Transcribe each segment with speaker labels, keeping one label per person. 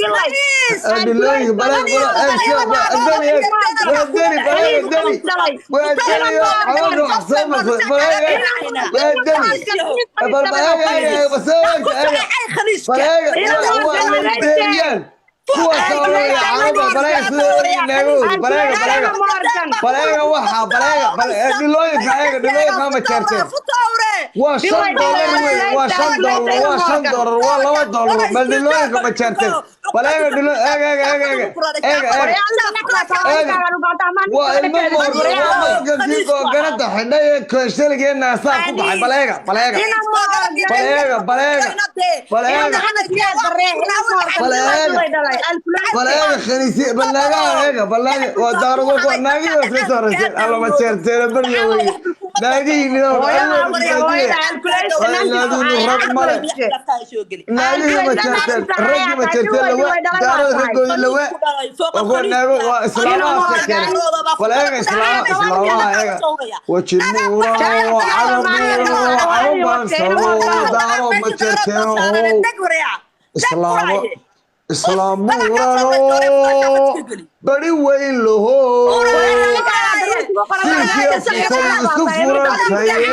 Speaker 1: Dhilooyinka baleeg baleeg waa deni, baleeg deni, waa deni, caloosha wax soo marsaday, baleeg waa deni, bal baleeg baleeg waa Liberiyaan kuwaas oo caraba, baleega sida naagahooda, baleega baleega baleega waxa baleega dhilooyinka eega, dhilooyinka ma jeerteen? Waa $5 wey, waa $5, waa $5, waa $2. Bal dhilooyinka ma jeerteen? Baleega dhilo, eega eega eega eega eega eega, waa ilmo moorgan, waa morgankii googanada xidhay ee kooshaligee naasaa ku baxay. Baleega baleega baleega baleega baleega baleega khaniisi, bal naagaha eega, bal naaga waa daarado kuwa naagihii waa iska soo rayseen. Alla ma jeerteena barya weye naagihii naagihiinu rag male, naagihii ma jeerteen, raggii ma jeerteen lawa daarada raggoodii lawa, waa kuwa naago, waa islaamaha keenay. Bal eega islaama, islaamaha eega, weji nuuran oo caro nuuran oo caro baansado daaro ma jeerteeno how islaamo islaamuuranoo bari weyn laho siilkii futadu isu furantayey,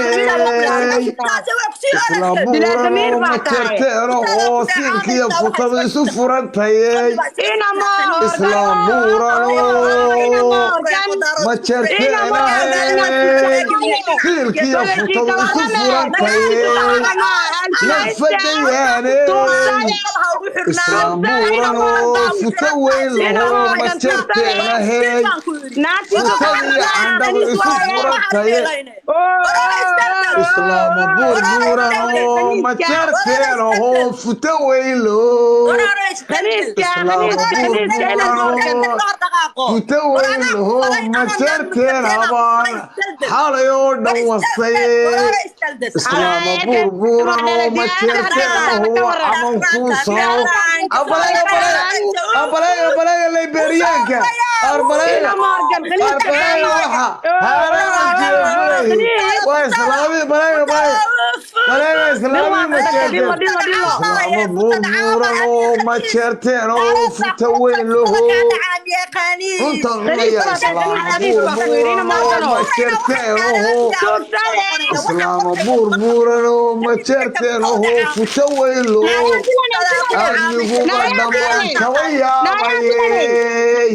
Speaker 1: islaamuuranoo ma jeerteeno oo siilkiyo futadu isu furantayey, islaamuuranoo ma jeerteenahe siilkiyo futadu isu furantayey nafadayaane, islaamuuranoo futo weyn laho ma jeerteenahey futadii candhadu isu furantaye, islaamo buurbuuranoo ma jeerteenahoo futo weyn laho, islaamo buurbuuranoo futo weyn laho ma jeerteenabaan xalay oo dhan wasaye, islaamo buurbuuranoo ma jeerteenahoo camankuusao abaleega abaleega abaleega Liberiyaanka arbaleega arbaleega waxa haaraan waa islaami, baleega baleega baleega islaami ma jeerteen, islaamo buurbuuran oo ma jeerteen oo futa weyn laho runta cunaya, islaamo buurbuuran oo ma jeerteen oho, islaamo buurbuuran oo ma jeerteen oho futa weyn laho, adniguba dhammaan kaba yaabayey,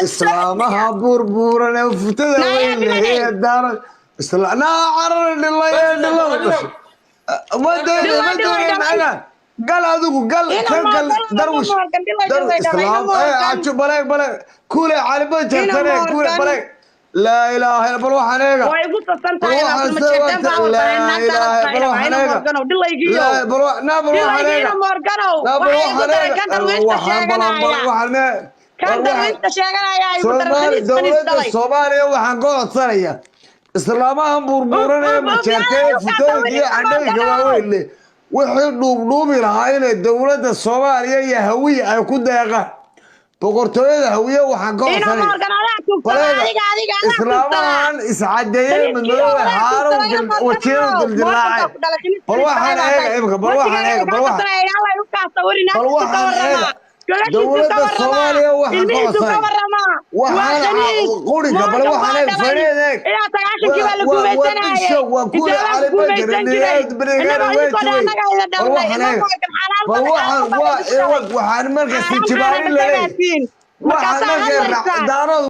Speaker 1: islaamaha buurbuuran ee futada weyn lehee daaran isla naa carar dhilay ee dhilada dhashay ma doonay, ma doonay macnaa gal, adigu gal ka gal darwish dar islaam ee ajo baleeg baleeg kuule caliba jartane kuule baleeg, laa ilaaha illa, bal waxaan eega
Speaker 2: Way igu tasan
Speaker 1: bal
Speaker 2: tahay
Speaker 1: waxaan
Speaker 2: ma
Speaker 1: soo
Speaker 2: jeerteen
Speaker 1: wata
Speaker 2: baa
Speaker 1: laa ilaaha, bal waxaan
Speaker 2: ina
Speaker 1: eega
Speaker 2: Morganow dhilaygiyo
Speaker 1: laa bal naa bal waxaan
Speaker 2: dhilaygi
Speaker 1: eega
Speaker 2: ina Morganow
Speaker 1: naa bal
Speaker 2: waxay igu
Speaker 1: waxaan
Speaker 2: daray
Speaker 1: eega
Speaker 2: kan darwiishta
Speaker 1: waxaan balan bal
Speaker 2: sheeganaya
Speaker 1: waxaan mee
Speaker 2: kan
Speaker 1: war waxaan
Speaker 2: darwiishta sheeganaya igu daray
Speaker 1: Soomaali
Speaker 2: khaniis khaniis
Speaker 1: dowladda
Speaker 2: dhalay.
Speaker 1: Soomaaliya waxaan ka codsanaya islaamahan buurbuuran ee majeertee futooyinka iyo candhooyinka waaweyn leh wixii dhuubdhuubi lahaa inay dowladda Soomaaliya iyo Hawiye ay ku deeqaan, boqortooyada Hawiye waxaan ka
Speaker 2: Ina
Speaker 1: codsanaya
Speaker 2: Morgan adaa tuugtada
Speaker 1: baleega
Speaker 2: adiga adiga adaa tuugtada
Speaker 1: islaamahan iscadeeyey
Speaker 2: khaniiskii
Speaker 1: madmadoobe
Speaker 2: adaa
Speaker 1: xaarow
Speaker 2: tuugtada ina
Speaker 1: wajiyadu
Speaker 2: Morganow
Speaker 1: dildilaacay
Speaker 2: Morgan baa ku dhalay khaniis
Speaker 1: bal
Speaker 2: khaniis
Speaker 1: waxaan
Speaker 2: dhalay baa
Speaker 1: eega
Speaker 2: tahay
Speaker 1: imika bal waxaan
Speaker 2: wejigeega
Speaker 1: eega
Speaker 2: kaa
Speaker 1: bal waxaan
Speaker 2: tasanaya alla igu kaa sawiri
Speaker 1: bal
Speaker 2: naagtiisu ka
Speaker 1: waxaan eega
Speaker 2: warramaa gabadhiisu ka
Speaker 1: dowladda
Speaker 2: warramaa
Speaker 1: Soomaaliya waxaan ka
Speaker 2: ilmihiisu ka
Speaker 1: codsanaya
Speaker 2: warramaa waa
Speaker 1: waxaan
Speaker 2: khaniis
Speaker 1: qurinka bal
Speaker 2: Morgan
Speaker 1: waxaan
Speaker 2: baa
Speaker 1: eeg
Speaker 2: dhalay
Speaker 1: faneed eeg
Speaker 2: ilaa 90-kii
Speaker 1: waa
Speaker 2: baa la
Speaker 1: waa waa big
Speaker 2: gumaysanayay
Speaker 1: show waa kuule
Speaker 2: intee baa la
Speaker 1: cali bajar
Speaker 2: gumaysan jiray
Speaker 1: brigaada
Speaker 2: innagoo idinkoo dhan
Speaker 1: weji wey
Speaker 2: annaga ida
Speaker 1: bal
Speaker 2: dhalnay
Speaker 1: waxaan
Speaker 2: ilmo
Speaker 1: eega
Speaker 2: Morgan xalaal
Speaker 1: bal
Speaker 2: bada
Speaker 1: waxaan
Speaker 2: xalaal baa
Speaker 1: waa
Speaker 2: idinku dhalay
Speaker 1: waxaan marka
Speaker 2: xaaraan
Speaker 1: sijibaani
Speaker 2: xaaraan
Speaker 1: laleeyahay
Speaker 2: badagaasiin
Speaker 1: waxaan
Speaker 2: markaasaa
Speaker 1: markay
Speaker 2: hadlaysaan
Speaker 1: daaradu